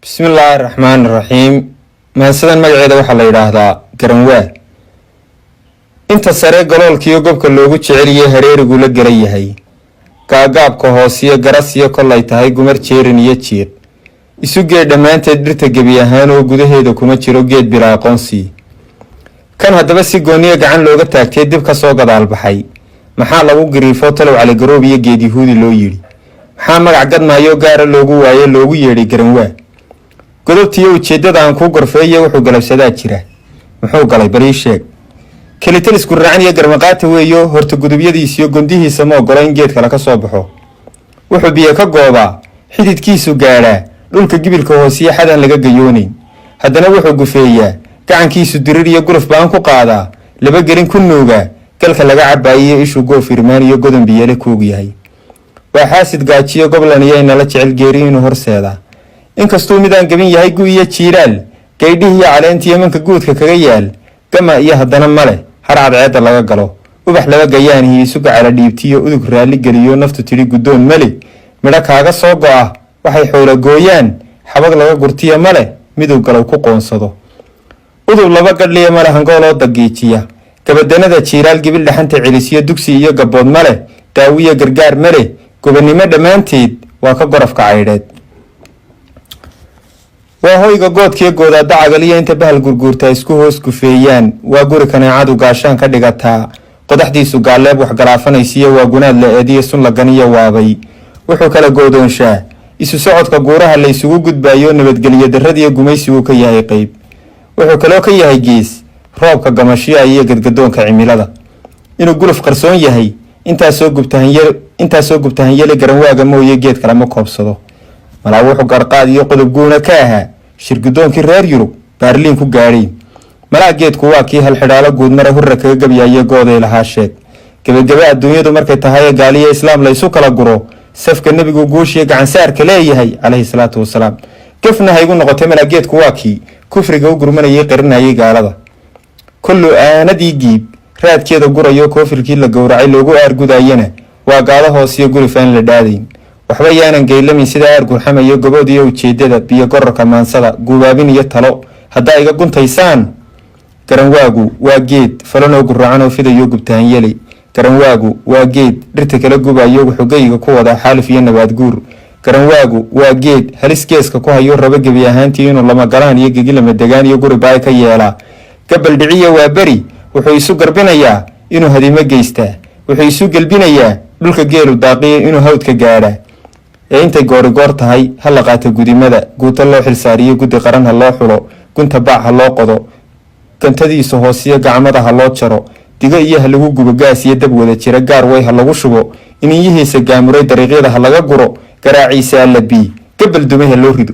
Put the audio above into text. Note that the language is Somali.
Bismillaahi raxmaani raxiim. Maansadan magaceeda waxaa la yidhaahdaa Garanwaa. Inta sare galoolkiiyo gobka loogu jeceliye hareerigu la gela yahay, gaagaabka hoosiyo garasiyo kolay tahay gumar jeerin iyo jiiq isu gee dhammaanteed dhirta gebi ahaan oo gudaheeda kuma jiro geed bila aqoonsii. Kan haddaba si gooniya gacan looga taagtay dib ka soo gadaal baxay, maxaa lagu giriifo talow Caligaroob iyo geed Yahuudi loo yidhi? Maxaa magac gadmaayoo gaara loogu waaye loogu yeedhay Garanwaa? Godobtiiyo ujeeddada aan kuu gorfeeye wuxuu galabsadaa jira. Muxuu galay? Bal ii sheeg. Kelitalis gurracan iyo garmaqaata weeyo. Horta gudubyadiisiyo gondihiisa ma ogolo in geed kale ka soo baxo. Wuxuu biyo ka goobaa, xididkiisu gaadhaa dhulka gibilka hoosiyo xadaan laga gayoonayn. Haddana wuxuu gufeeyaa, gacankiisu dirir iyo guluf baan ku qaadaa, laba gelin ku nuugaa galka laga cabaayiyo ishuu goof irmaan iyo godon biyele kuug yahay. Waa xaasid gaajiyo goblan iyo inala jecel geeri inuu horseedaa. Inkastuu midaan gabin yahay gu iyo jiilaal, gaydhihiiyo caleentiyo manka guudka kaga yaal gama iyo haddana male har cadceedda laga galo. Ubax laba gayaanihi isu gacala dhiibtiyo udug raalli geliyo naftu tidhi guddoon male. Midho kaaga soo go'a waxay xoola gooyaan, xabag laga gurtiya male miduu galow ku qoonsado. Udub laba gadhliya male hangooloo dagiijiya. Gabadanada jiiraal gibil dhaxanta celisiyo dugsi iyo gabood male, daawiyo gargaar male. Gobannimo dhammaanteed waa ka gorofka caydheed. Waa hoyga goodkiyo goodaada cagaliyo inta bahal gurguurtaa isku hoos gufeeyaan. Waa guri kaneecadu gaashaan ka dhigataa, qodaxdiisu gaalleeb wax galaafanaysiyo. Waa gunaad la eediyo sun laganiyo waabay. Wuxuu kala goodoonshaa isu socodka guuraha la isugu gudbaayo, nabadgelyo darradiyo gumaysiguu ka yahay qeyb. Wuxuu kaloo ka yahay gees roobka gamashiya iyo gadgadoonka cimilada. Inuu guluf qarsoon yahay intaasoo gubtahanyele Garanwaaga mooye geed kale ma koobsado. Malaa wuxuu garqaad iyo qodob guuna ka ahaa shirgudoonkii reer Yurub Baarliin ku gaadhay. Malaa geedku waa kii halxidhaalo guudmare hurra kaga gabyaaye gooday lahaa sheeg. Gebagebe adduunyadu markay tahay gaaliyo islaam la isu kala guro, safka nebigu guushiyo gacansaarka leeyahay calayhi salaatu wasalaam. Gafna ha igu noqotay, malaa geedku waa kii kufriga u gurmanayay, qarinayay gaalada. Kollu aanadii giib raadkeeda gurayo, koofilkii la gowracay loogu aargudayana waa gaado hoosiyo guluf aan la dhaadayn. Waxba yaanan geylamin sida aar gurxamayo. Gobood iyo ujeedada biyo gororka maansada guubaabin iyo talo haddaa iga guntaysaan, Garanwaagu waa geed falanoo guracan oo fidayo gubtahanyeli. Garanwaagu waa geed dhirta kala gubayo, wuxuu ku wadaa xaalif iyo nabaad guur. Garanwaagu waa geed halis geeska ku hayo, rabo gebi ahaantii inuu lamagalaan iyo gegilama degaan iyo guri baay ka yeelaa. Gabal dhiciya waa beri wuxuu isu garbinayaa inuu hadimo geystaa. Wuxuu isu gelbinayaa dhulka geelu daaqiyo inuu hawdka gaadhaa. Ee intay goorigoor tahay ha la qaato gudimada, guuto loo xilsaariyo, guddi qaran ha loo xulo, gunta baac ha loo qodo, gantadiisa hoosiyo gacmada ha loo jaro, digo iyo ha lagu gubo gaas iyo dab wada jira, gaar way ha lagu shubo, ininyihiisa gaamuray dariiqyada ha laga guro, garaaciisa alla bii gabal dumay ha loo rido.